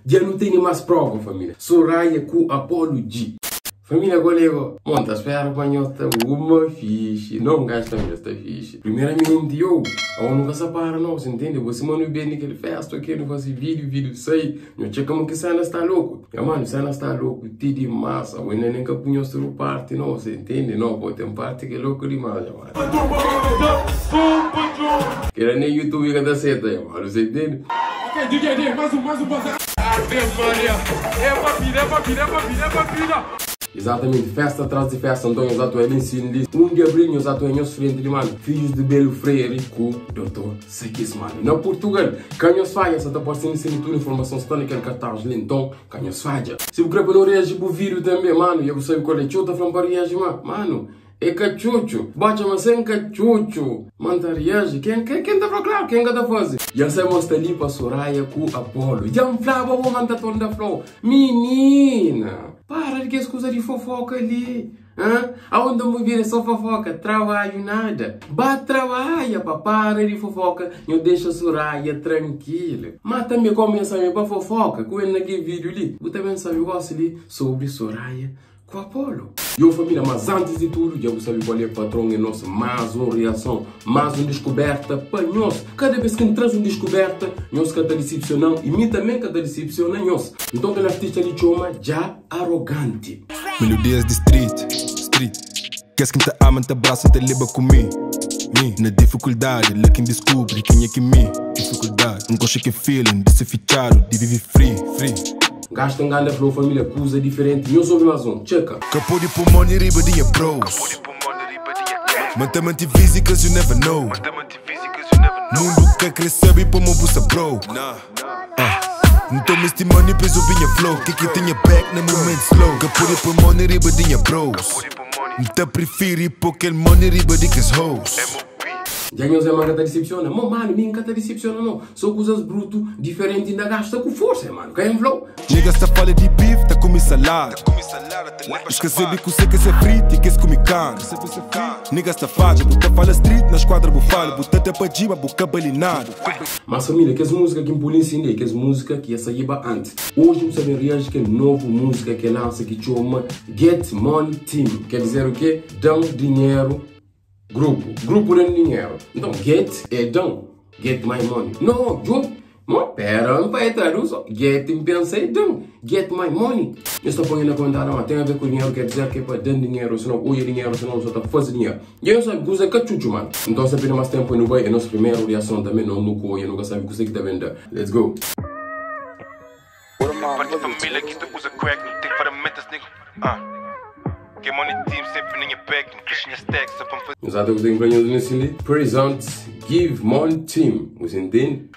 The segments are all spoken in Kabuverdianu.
Dja nu tene más prova, família. Soraia ku Apollo G. Família kolego, mon ta spera pa nhos ta uma fixi. Não gasta nhos ta fixi. Primeiramente yo, aon nu ka sa para não, você entende? Você mano bem naquele festa aqui, nu fazer vídeo, vídeo sai. Nho txeka mo ki cena sta louco. Ya mano, cena sta louco, ti di massa. Aon ainda nem ka punho tudo parte não, você entende? Não, pô, tem parte que é louco demais, ya mano. Kela nem YouTube ka ta seta, ya mano, você entende? Ok, DJ, DJ, mais um, mais um, mais um. Ave Maria, é pra vida, é pra vida, é pra vida, é pra vida. Exatamente, festa atrás de festa, então exato é ensino de 1 de abril, exato é nhos frente de mano, filhos de Belo Freire com Dr. Sakis, mano. Na Portugal, canhos falha, só tá postando ensino tudo, informação está naquele cartaz ali, então, canhos falha. Se você quer para não reagir pro vídeo também, mano, e eu sabe qual é, tchau, tá falando para reagir, mano. É cachucho, bate mas sem cachucho. Manda reage, quem quem quem tá falando claro, quem tá fazendo? Já sei mostra ali para Soraya com Apolo. Já me flava, vou mandar toda flow. Menina, para de que escusa de fofoca ali. Hã? Aonde me vira só fofoca, trabalho nada. Ba trabalha, pá, para de fofoca, eu deixo a Soraya tranquila. Mas também começa a me para fofoca, com ele naquele vídeo ali. Eu também sabe eu gosto ali sobre Soraya com Apolo. E eu família, mas antes de tudo, já sabe qual é o patrão é nosso, mais uma reação, mais uma descoberta para nós. Cada vez que traz uma descoberta, nós que tá decepcionando e mim também que tá decepcionando nós. Então aquele artista ali chama já arrogante. Melodias de street, street. Queres quem te ama, te abraça, te leva comigo. Me. Na dificuldade, lá quem descobre quem é que me. Dificuldade, não gosto que feeling de ser fichado, de viver free, free. Gasta um grande flow, família, coisa diferente. Eu sou mais um, checa. Capô de pulmão e riba de bros. Mantém-te busy cause you never know. Mundo que cresceu e põe-me buça bro. Então me estimando e peso vinha flow. Que que tinha back no momento slow. Capô de pulmão e riba de bros. Então prefiro porque el money riba de que hoes. Já nós é uma que decepciona. Mano, mano, mim que decepciona não. Só coisas bruto, diferente ainda gasta com força, mano. Quem flow? Niggas tá fala de beef, tá come salada. Esquece que você quer ser frito e quer comer carne. Niggas tá fada, buta fala street, na esquadra bufalo, buta te pra jiba, buca balinado. Mas família, que as músicas que impulem que as músicas que essa iba antes. Hoje não sabem reagir que é novo música que lança que chama Get Money Team. Quer dizer o quê? Dão dinheiro. Grupo, grupo de dinheiro. Então, get é dão. Get my money. Não, eu, não, pera, não vai tradução. Get, pensei, dão. Get my money. Eu estou ponhando na comentário, mas tem a ver com dinheiro, quer dizer que é para dar dinheiro, senão olha dinheiro, senão só está fazendo dinheiro. E eu sabe, usa cachucho, mano. Então, se perder mais tempo no vai, é nossa primeira reação também, não no coia, nunca sabe o que você está vendo. Let's go. Parte família que tu usa crack, não tem ferramentas, nigga. Que money team sempre ninguém back, não stack, só pra fazer. Exato, eu tenho ganho nesse ali. Present, give money team. Você entende?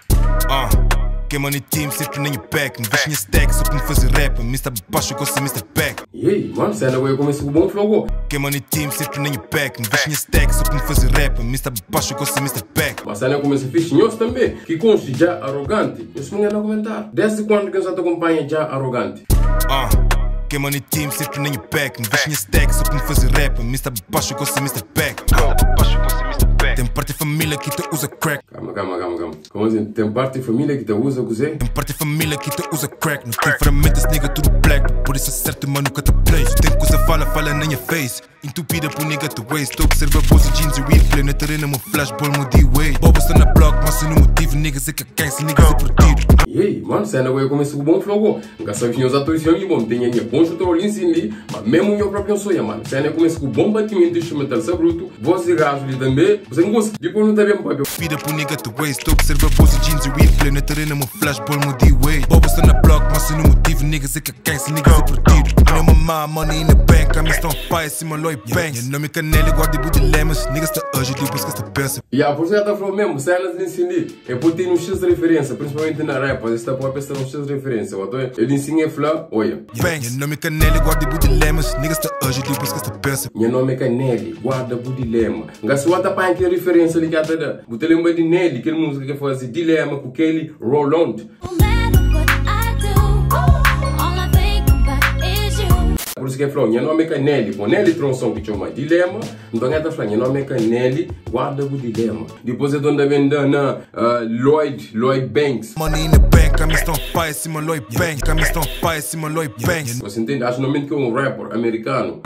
Que money team sempre ninguém back, não deixa stack, só pra fazer rap, Mr. Baixo com Mr. Back. E aí, mano, você ainda vai começar com o bom flow. Que money team sempre ninguém back, não deixa stack, só pra fazer rap, Mr. Baixo com Mr. Back. Mas ainda começa fixe, nós também, que conste já arrogante. Eu sou um comentar. Desde quando que eu já te acompanha já arrogante? Que money team sempre ninguém back, não deixa stack, só pra fazer rap, Mr. Baixo com Mr. Back. Tem parte família que te usa crack. Calma, calma, calma, calma. Como assim? Tem parte família que te usa o quê? Tem parte família que te usa crack. Não tem ferramentas, nigga, tudo black. Por isso é certo, mano, nunca te play. Tem coisa, fala, fala na minha face. Entupida por nigga to waste. Tô observa bolsa, jeans e replay. Na terrena, meu flashball, meu D-way. Bobo está na block, mas sem motivo. Niggas é que cai, se niggas é perdido. E aí, mano, você ainda vai começar com bom flow. Nunca sabe que os atores são bom. Tem aí bom chutor ali ali, mas mesmo o meu próprio sonho, mano. Você ainda começa com bom batimento instrumental, sabe bruto. Voz de gás ali também. Você não gosta? Depois não tá bem, papel. Vida por nigga to waste. Tô observa bolsa, jeans e replay. Na terrena, meu flashball, meu D-way. Bobo está na block, mas sem motivo. Niggas é que cai, se niggas é perdido. Meu mamá, money in the bank. I'm on fire, cima Lloyd Banks. Meu nome é Canela, guarda e dilemas. Niggas tá urge, depois que está pensa. E a por tá falando mesmo, se elas ensinam, é por ter um X de referência, principalmente na rap, você está a pensar um X de referência. Ele ensina a falar, olha. Meu nome é Canela, guarda e dilemas. Niggas tá urge, depois que está pensa. Meu nome é Canela, guarda o dilema. Nga se wata pa que referência ali que ata da. Você lembra de Nelly, aquela música que faz dilema com Kelly Rowland. Por isso Kusa ki el fla, Nha nomi é ka Nelly. Bon, Nelly tra un son ki txoma Dilema. Nton el ta fla, Nha nomi é ka Nelly, guarda bu dilema. Dipôs el torna ben da na Lloyd, Lloyd Banks. Money in the bank, I'm on fire, cima Lloyd Banks. I'm on fire, cima Lloyd Banks. Você entende? Acho normalmente que é um rapper americano.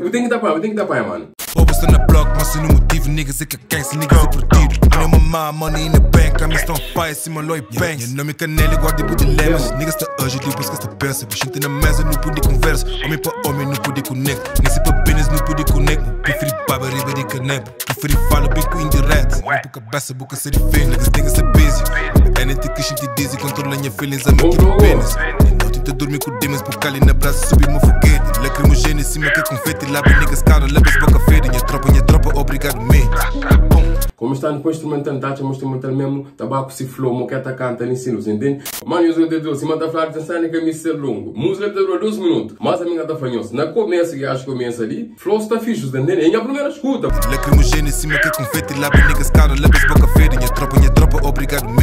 Bu ten ki ta panha, bu ten ki ta panha, mano. Povo sta na block, mas sem um motivo. Niggas é que gangsta, niggas é perdido. Money on my mind, money in the bank. I'm on fire, cima Lloyd Banks. Nha nome é Canela, guarda bu dilemas. Niggas ta age, depois que esta pensa. Bichinho na mesa, não pude conversa. Homem pa homem, não pude connect. Nem se pa business, não pude connect. Preferi baba, riba de caneco. Preferi fala bem com indireto. Não por cabeça, boca ser diferente. Niggas, niggas é busy. É nem te que gente dizem, controla minha feelings, I'm Bom keep jogo. business. Não tenta dormir com demons, porque ali na brasa subi meu foguete. Lacrimogêneo em cima que confete. Lá bem niggas cara, lebes boca feira. Minha tropa, obrigado, man. Como está no instrumental, tá chama instrumental mesmo, tabaco se flow, moqueta canta ali em cima, você entende? Mano, eu sou de Deus, se manda falar de cena que me ser longo. Música dura 2 minutos, mas a minha tá fanhosa. Na começo, que acho que começa ali, flow está fixe, você entende? É a primeira escuta. Lacrimogêneo em cima que confete. Lá bem niggas cara, lebes boca feira. Minha tropa, obrigado, man.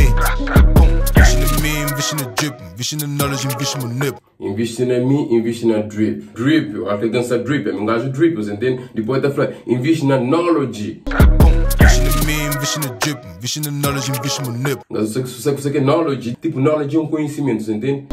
Investe na mim, investe na drip, investe na knowledge, investe no nip. Investe na mim, investe na drip. Drip, eu acho que dança drip, é um gajo drip, você entende? Depois tá falando, investe na knowledge. Investe na mim, investe na drip, investe na knowledge, investe no nip. Mas eu sei que você quer knowledge, tipo, knowledge é um conhecimento, você entende?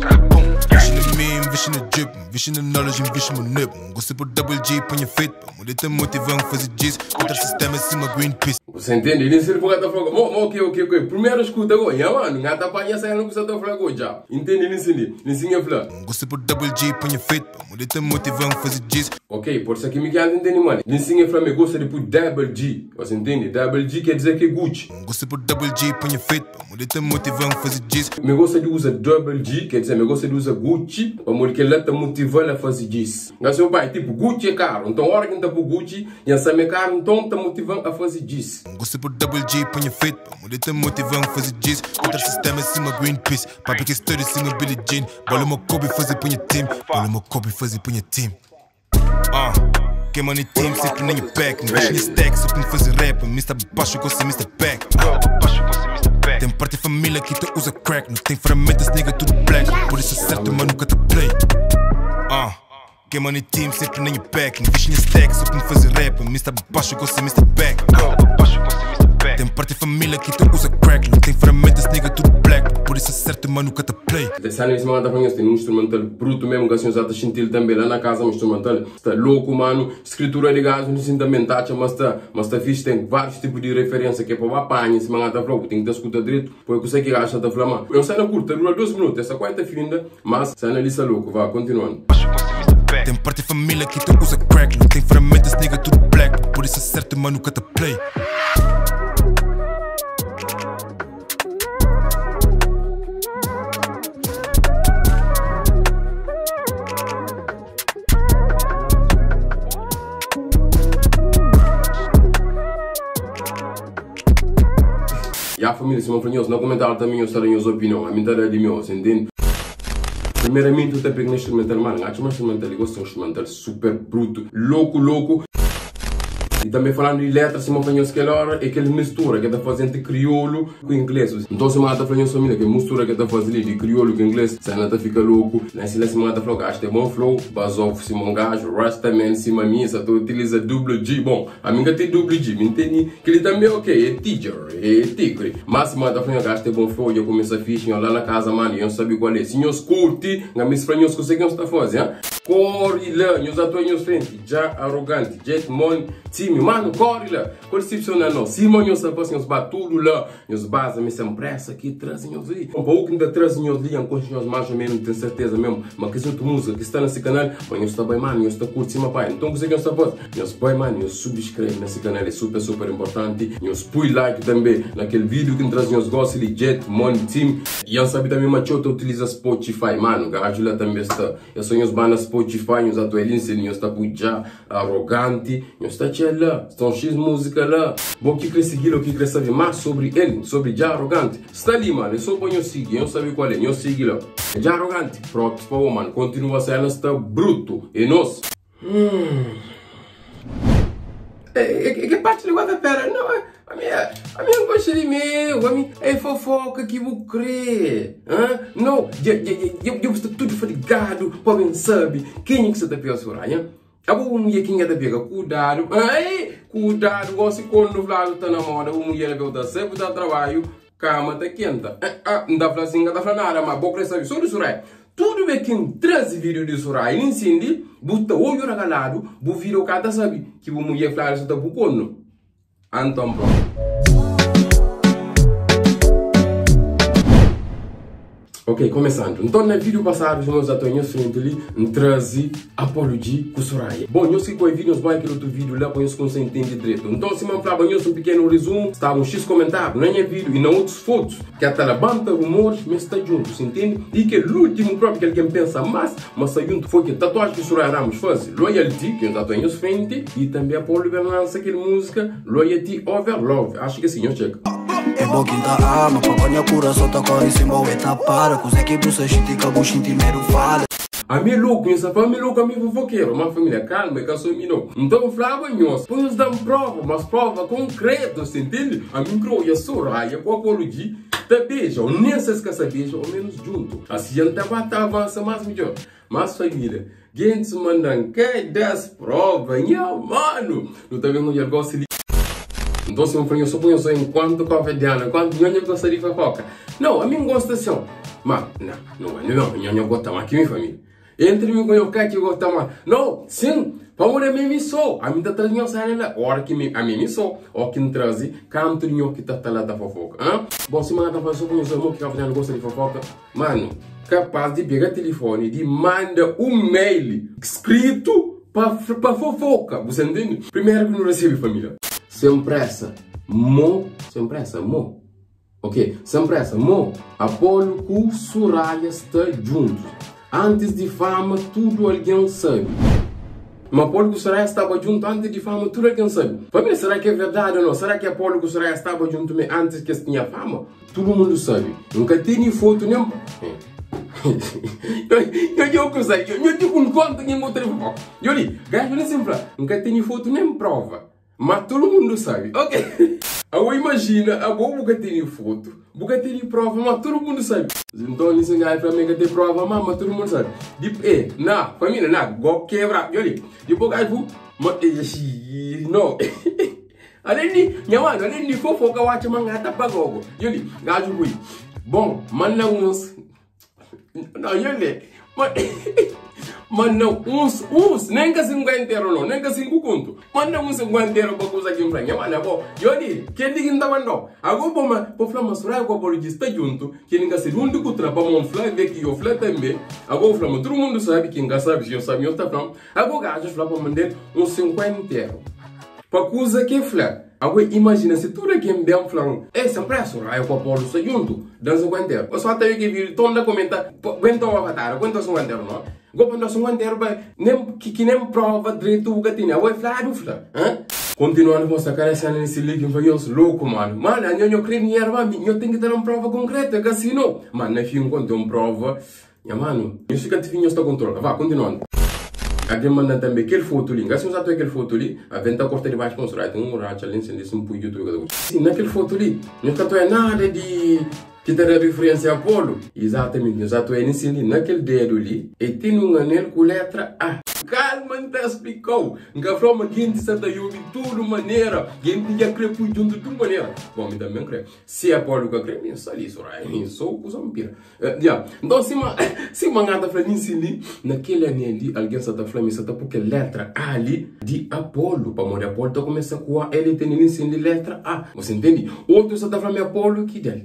Investe na mim, investe na drip, investe na knowledge, investe no nip. Gosto por double G, põe a fit, muleta motivão, fazer G's, contra sistema em cima Greenpeace. Você entende? Ele ensina pro gato falou, mo, ok, ok, ok. Primeiro escuta agora, ya mano, gata apanha sai não precisa tá falando já. Entende? Ele ensina, ele ensina a falar. Gosto por double G, põe a fit, muleta motivão, fazer G's. Ok, por isso aqui me quer entender, mano. Ele ensina a falar, me gosta de pôr double G. Você entende? Double G quer dizer que é Gucci. Gosto por double G, põe a fit, muleta motivão, fazer G's. Me gosta de usar double G, quer dizer, me gosta de usar Gucci, para que ela tá motivando a fazer G's. Mas seu pai, tipo, Gucci é caro, então a hora que tá por Gucci, já sabe é caro, então tá motivando a fazer G's. Gosto por double G, põe a fit, muleta motivão, fazer G's. Contra sistema em cima Greenpeace, papi que história em cima Billie Jean. Bola uma Kobe, fazer punha team, bola uma Kobe, fazer punha team. Que money team, sempre na minha back, investe na stack, só pra fazer rap, Mr. Baixo com Mr. Back. Tem parte família que te usa crack, não tem ferramentas, nigga, tudo black. Por isso é certo, mas nunca te play. Que money team, sempre na minha back, investe na stack, só pra fazer rap, Mr. Baixo com Mr. Back. Tem parte família que te usa crack, não tem ferramentas, nigga, tudo black. Por isso é certo, mas nunca te play. Essa nesse mano tá falando, tem um instrumental bruto mesmo, que a senhora tá sentindo também lá na casa, um instrumental está louco, mano. Escritura de gás, não sinto também taxa, mas tá fixe, tem vários tipos de referência que é para apanhar, esse mano tá falando, tem que escutar direito, porque eu sei que acha tá falando, mano. Eu saio na curta, dura 2 minutos, essa quarta finda, mas sai na lista louco, vá, continuando. Tem parte família que te usa crack, não tem ferramentas, nigga, tudo black. Por isso é certo, mas nunca te play. E a família, se não for no comentário também eu estarei a opinião, a minha de meu, você entende? Primeiramente, eu te pego no instrumental, mano, acho um instrumental, eu gosto de um instrumental super bruto, louco, louco. E também falando de letras, se não for aquela hora, é aquele mistura que tá fazendo entre crioulo com inglês. Então, se mata falando família, que mistura que tá fazendo de crioulo com inglês, se não tá fica louco. Na silêncio, se mata falou, acho que é bom flow, Basov, Simão Gajo, Rastaman, cima mim, só tu utiliza double G. Bom, a minha tem double G, me entende? Que ele também é ok, é teacher, é tigre. Mas se mata falando, acho que é bom flow, eu começo a ficha, lá na casa, mano, eu não sabia qual é. Se nós curte, na minha frente, nós conseguimos tá fazendo, hein? Corre lá, nós atuamos em frente, já arrogante, Jet Mon, time, mano, corre lá. Concepciona não, se mano, nós sabemos, nós bate tudo lá, nós base, me sem pressa aqui, traz nós ali. Um pouco ainda traz nós ali, enquanto nós mais ou menos tem certeza mesmo, mas que outra música que está nesse canal, mas nós está bem, mano, nós está curtindo, pai. Então, você que nós está fazendo, nós bem, mano, nós subscreve nesse canal, é super, super importante. Nós põe like também naquele vídeo que traz nós gosta de Jet Mon Team. E eu sabe também, Machota utiliza Spotify, mano, gajo lá também está. Eu sou nós banda Spotify, nós atualizamos, nós está já arrogante, nós está lá, estão X música lá. Bom, que quer seguir, o que quer saber mais sobre ele, sobre Já Arrogante, está ali, mano. Eu só ponho seguir, eu sabe qual é, eu sigo lá. Já Arrogante, pronto, por favor, mano, continua a cena, está bruto, e nós. Que parte de guarda-pera? Não, é. Ami ami N gosta di meu, ami é fofoka ki bu krê, hã? No, dja dja dja dja bu sta tudu fadigadu pa ben sabe kenha ki sa ta pega Soraya. Abo bu mudjer kenha ta pega? Kudadu, ai, kudadu gosi kondu fladu ta na moda bu mudjer na beu ta sai bu ta trabadju, kama ta kenta. Ah, N ta fla sin, N ka ta fla nada, ma bo krê sabe so di Soraya. Tudu be ki N traze video di Soraya li N sindi, bu ta odju ragaladu, bu vida u ka ta sabe ki bu mudjer fladu sa ta bu kornu. Anton pronto. Ok, começando. Então, na vídeo passado, os meus atores, nhos frente ali, N traze Apollo G com Soraya. Bom, nhos que com vídeo, nhos vai aquele outro vídeo lá para nhos conseguir entender direito. Então, se me falava nhos um pequeno resumo, estava um X comentário na minha vídeo e na outras fotos, que até levanta rumores, mas está junto, se entende? E que o último próprio que alguém pensa mais, mas está junto, foi que tatuagem que Soraya Ramos faz, Loyalty, que eu estou em frente, e também Apollo vai lança aquela música Loyalty Over Love. Acho que sim, eu checo. É bom que tá ama, papai coração tá corre sem boa para, coisa que você xinti, que xinti mero fala. A mim louco, minha família louco, a mim fofoqueiro, uma família calma, que eu sou menino. Então falava nós, pois dão prova, mas prova concreta, você entende? A mim croia Soraya com Apollo G, tá beija, ou nem se esquece beija, ou menos junto. Assim a gente avança mais melhor. Mas família, gente mandam que 10 provas, nha mano. Não tá vendo onde gosta de. Então se eu falei, eu só ponho só enquanto café-diana, enquanto nhanha gosta de fofoca. Não, a mim gosta assim. Mas, não, não, não, nhanha gosta mais que minha família. Entre mim com eu que gosta mais. Não, sim, vamos a mim só. A mim tá trazendo a lá. Hora que a mim só, ou que traz, canto nho que tá lá da fofoca. Hã? Bom, se manda fazer só ponho só, que café-diana gosta de fofoca. Mano, capaz de pegar telefone, de manda um mail escrito para fofoca. Você entende? Primeiro que não recebe, família. Sem pressa, mo, sem pressa, mo. Ok, sem pressa, mo. Apollo com Soraya está juntos. Antes de fama, tudo alguém sabe. Mas Apollo com Soraya estava junto antes de fama, tudo alguém sabe. Família, será que é verdade ou não? Será que Apollo com Soraya estava junto antes que tinha fama? Todo mundo sabe. Nunca tem foto nem. Eu digo um conto que eu fofoca. Eu li, gajo nem sempre. Nunca tem foto nem prova. Mas todo mundo sabe, ok? Eu imagina, a boa nunca tem foto, nunca tem prova, mas todo mundo sabe. Então, nisso gajo para mim que tem prova, mas todo mundo sabe. Depois, na família, na, go quebra, eu li. Depois gajo, mas não. Além de, minha mano, além de fofoca, eu acho mangata pagogo. Eu li, gajo fui. Bom, manda uns. Não, eu li. Mas não, uns, nem que 50 euros não, nem que 5 conto. Manda uns 50 euros para coisa aqui em frente. Mano, bom, eu li, que ele não tá mandando. Agora, bom, mas, por falar, mas Soraya com a Apollo está junto, que ele se junto com o trabalho, mas fala, vê que eu falo também. Agora, fala, todo mundo sabe, quem sabe, se eu sabe, eu tá falando. Agora, gajo, fala para mandar uns 50 euros. Para coisa que fala. Agora, imagina se tudo aqui em bem falando, é sempre a Soraya com a Apollo está junto, dá 50 euros. Eu só até que vi, torna a comentar, aguenta o avatar, aguenta 50 euros, não? Gopa nós 50 euros, nem que nem prova direito o que tinha. Ué, flá, flá. Continuando com essa cara, essa nesse link, eu falei, louco, mano. Mano, eu não creio em erva, eu tenho que ter uma prova concreta, que assim não. Mano, na fim, quando tem uma prova, ya, mano, eu fico te vinho, estou controla. Vá, continuando. Alguém manda também aquele foto ali, se usar aquele foto ali, a venta corta de baixo com o tem um racha ali, acende um pouco YouTube. Sim, naquele foto ali, não está nada de que tem referência a Apollo. Exatamente, eu já estou ali, naquele dedo ali, e tem um anel com letra A. Calma, não te explicou. Nunca falou, mas quem te senta de toda maneira, quem te já crê junto de toda maneira. Bom, eu também creio. Se Apollo que crê, eu sou ali, eu sou o vampiro. Então, se uma gata falando ali, naquele anel ali, alguém está falando, está porque letra A ali de Apollo. Para morrer Apollo, então começa com A, ele tem ali letra A. Você entende? Outro está falando Apollo que dele.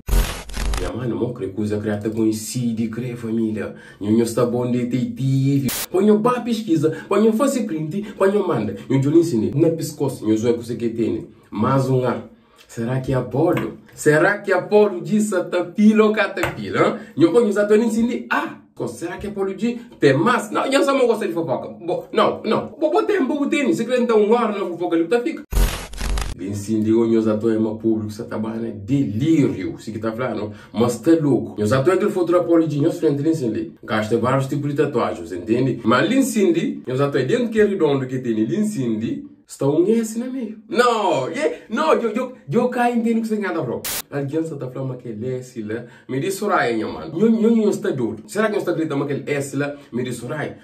Minha mano, não crê coisa criada coincide, crê família. Nho está bom detetive. Põe ba pesquisa, põe fazer print, põe manda. Nho eu ensine na pescoço, nho zoe que tem. Mais um A. Será que é Apollo? Será que Apollo disse tapila ou catapila? Nho põe os atores ensine A. Será que Apollo diz tem mais? Não, eu só não gosto de fofoca. Bo, não, não. Bo tem, bo tem. Se crê então um hora na fofoca, ele tá fica. Incendiou meus atores no público, você tá na delírio, se que tá falando, mas tá louco. Meus atores que foram Apollo de meus frente ali, gasta vários tipos de tatuagens, entende? Mas ali incindi, meus atores dentro que é redondo que tem ali incindi, Sta un S na meiu. No, ye, no, djo, djo, djo ka intende kuzê ki N ta fla-u. Algen sa ta fla ma kel S la mi di Soraya, nha manu. Nho, nho, nho sta dodu. Sera ki nho sta kridita ma kel S la mi di Soraya?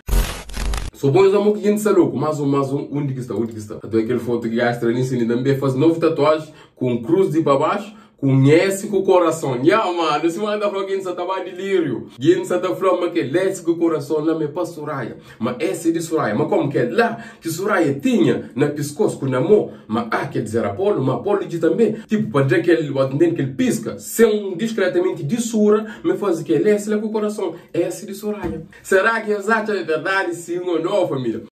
So bo nhos amor ki jinti sta loku. Más un, más un, undi ki sta, undi ki sta? Ato é kel fotu ki gajo tra li nsin, li tanbe faze novu tatuaji ku un kruz di pa baxu. Ku un S ku korason. Nha manu, sima N ta fla, Gin sa ta ba dilíriu. Gin sa ta fla ma kel S ku korason la ma é pa Suraia. Ma S é di Suraia. Ma komu kel la ki Suraia tinha na piskos ku na mo, ma A kel dizer Apolu, ma Apolu di tanbe. Tipu, pa da kel, bo ta ntende, kel piska, sen diskretamenti di Sura, ma e faze kel S la ku korason. S di Suraia. Será ki nhos atxa ma é verdadi sim ou não, família?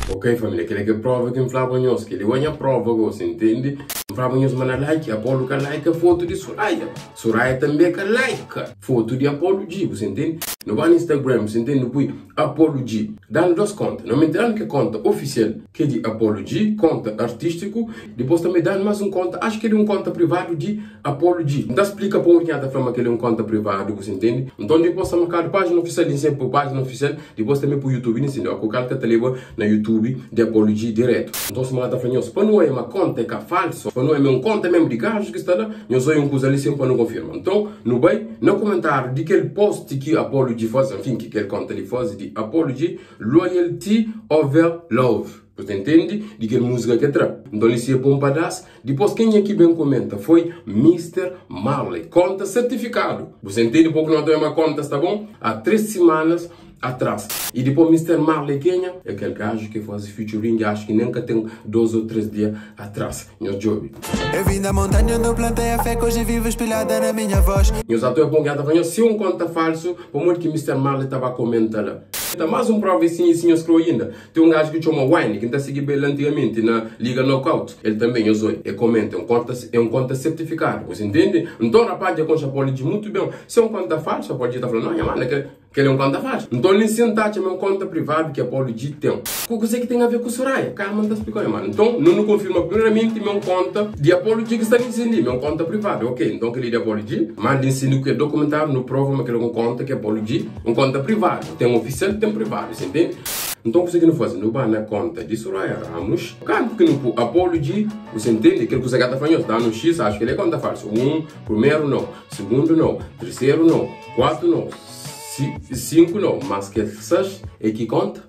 Ok, família, kel-li é kel prova ki N flaba nhos. Kel-li é nha prova gosi, ntende? N flaba nhos ma na like, Apolu ka like fotu di Suraia. Suraia tanbe ka like fotu di Apolu G, bu sa ntende? Nu ba na Instagram, bu sa ntende? Nu pui Apolu G. Da-nu dos konta. Nu mete da-nu kel konta ofisial ki é di Apolu G, konta artístiku. Dipôs tanbe da-nu más un konta, acho ki é di un konta privadu di Apollo G. N ta splika pamodi ki N ta fla ma kel-li é un konta privadu, bu sa intende? Nton, dipôs ta markadu pájina ofisial di N poi pájina ofisial, dipôs tanbê poi YouTube di N Ó, kal ka ta leba na YouTube di Apollo G diretu. Nton, sima N ta fla nhos, pa nu oia ma konta é ka falsu, pa nu oia ma é un konta mésmu di gajus ki sta la, nhos oia un kuza li sen pa nu konfirma. Nton, nu bai na kumentáriu di kel post ki Apollo G faze, enfin, ki kel konta li faze di Apollo G, Loyalty over Love. Bu ta intende? Di kel múzika ki el tra. Nton, li si é pa un padás. Dipôs kenha ki ben komenta foi Mister Marley. Konta sertifikadu. Bu sa intende poku nota ma konta sta bon? Há 3 simanas atras. I dipôs Mister Marley kenha? É kel gaju ki faze featuring acho ki nen ka ten 2 ou 3 dia atras. Nhos djobe. Eu vim da montanha onde eu plantei a fé que hoje vive espelhada na minha voz. Nhos ato é bon ki ata fla nhos si un konta falsu pamodi ki Mister Marley ta ba komenta la. Ta mas un prova e sin e si nhos kre oinda. Ten un gaju ki txoma Wayne ki N ta sigiba el antigamenti na Liga Knockout. El tanbe, nhos oi, e komenta, é un konta, é un konta sertifikadu. Nhos intende? Nton, rapaz dja konxe Apolo G mutu ben. Si é un konta falsu, Apolo G ta fla, Nau, nha mana, kel, kel é un konta falsu. Nton, li sin N ta atxa ma é un konta privadu ki Apolo G ten. Ku kuzê ki ten aver ku Soraya? Kalma, N ta splika-u, nha mana. Nton, nu nu konfirma primeramenti ma é un konta di Apolo G ki sta li nsin li, ma é un konta privadu. Ok, nton kel-li di Apolo G. Má li nsin ku kel dokumentáriu, nu prova ma kel é un konta ki Apolo G, un konta privadu. Ten ofisial, ten privadu, si ntende? Nton kuzê ki nu faze? Nu ba na konta di Soraya Ramos, kantu ki nu pu apology, bu sa ntende? Kel kuza ki el ta fla nhos, da-nu X, axu kel-li é konta falsu. Un, primeru nau, sigundu nau, terseru nau, kuatu nau, sinku nau, mas kel 6 é ki konta.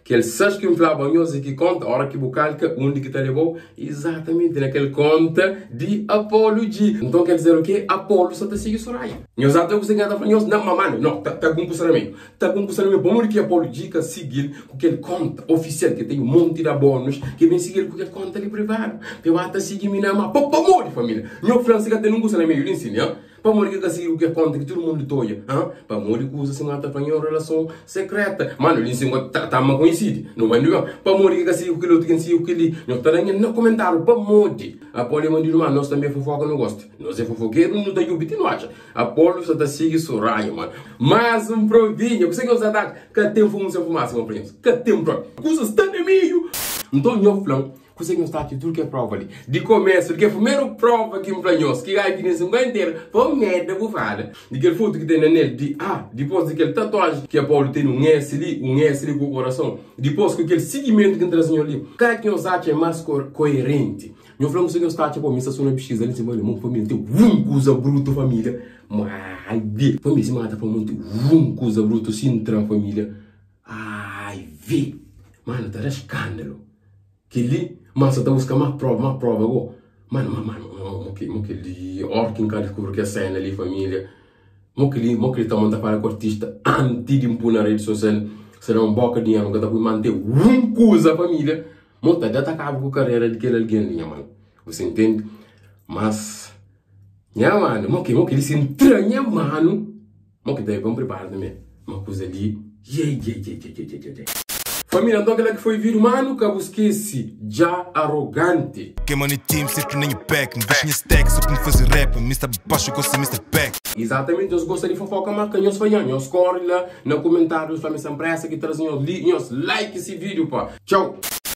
Kel 6 ki N flaba nhos é ki konta, ora ki bu kalka, undi ki ta leba-u? Izatamenti na kel konta di Apolo G. Nton kel dizer o ke? Apolo sa ta sigi Soraya. Nhos ata kuzê ki N ta fla nhos? Na, ma manu, no, ta, ta algun kusa na meiu. Ta algun kusa na meiu. Pamodi ki Apolo G ka sigi-l ku kel konta ofisial ki ten un monti di abonus ki ben sigi-l ku kel konta li privadu? Pa e ba ta sigi mi na ma. Pa, pamodi família? Nho fla-m si ka ten un kusa na meiu li nsin, ha? Pamodi ki ka sigi ku kel konta ki tudu mundu ta odja? Ha? Pamodi kuza sima ta fla nha un relason sekreta. Manu, li nsin ta ta ma koinsidi. No bai no Pamodi ki ka sigi ku kel otu ki N sigi ku kel-li? Nhos ta da nha na komentáriu pamodi. Apolu é bandidu ma nos tanbe fofoka nu gosta. Nos é fofokeru nu ta djubi ti nu atxa. Apolu sa ta sigi Soraya manu. Mas un provinha. Kuse ki nhos ta atxa? Ka ten fumu sen fumasa mon prinsu. Ka ten propi. Kuza sta na meiu. Nton nho fla-m Kuzê ki nhos ta atxa di tudu kel prova li? Di komésu, di kel primeru prova ki N fla nhos, ki gai ki nen sinkuenta interu, pa un mérda bu fala. Di kel fotu ki ten na nel di A, dipôs di kel tatuaji ki Apolu tene un S li, un S li ku korason, dipôs ku kel sigimentu ki N traze nho li, kal ki nhos atxa é más koerenti? Nho fla-m kuzê ki nhos ta atxa, pô, mi sta so na piskiza li, N fla, família, ten un kuza brutu, família. Ai, família, si mata pa monti un kuza brutu, si N tra, família. Ai, vi! Manu, ta da skándalu. Kel-li, ma sa ta buska más próva, más próva gó. Manu, ma, manu, mo ki, mo kel-li, óra ki N ka diskubri kel séna li, família, mo kel-li, mo kel-li ta manda fala ku artista anti di N pui na redi sosial, se da un bóka dinheru, N ka ta pui mante un kuza, família, mo ta da ta kaba ku karera di kel algen li, nha manu. Você entende? Mas, nha manu, mo ki, mo kel-li si N tra nha manu, Mo ki debe pa N pripara tanbe ma kuza li ye ye ye ye ye ye ye. Família nton kela ki foi vídeo manu ka bu skesi dja arrogante. Ke money team sempre na nha back N dexa nha stack so pa N faze rap Mi sta baxu gosi mi sta back. Exatamente nhos gosta di fofoca ma ka nhos fadja nhos corre la na comentário nhos fla mi sem pressa ki traze nhos li nhos like esse vídeo pa tchau.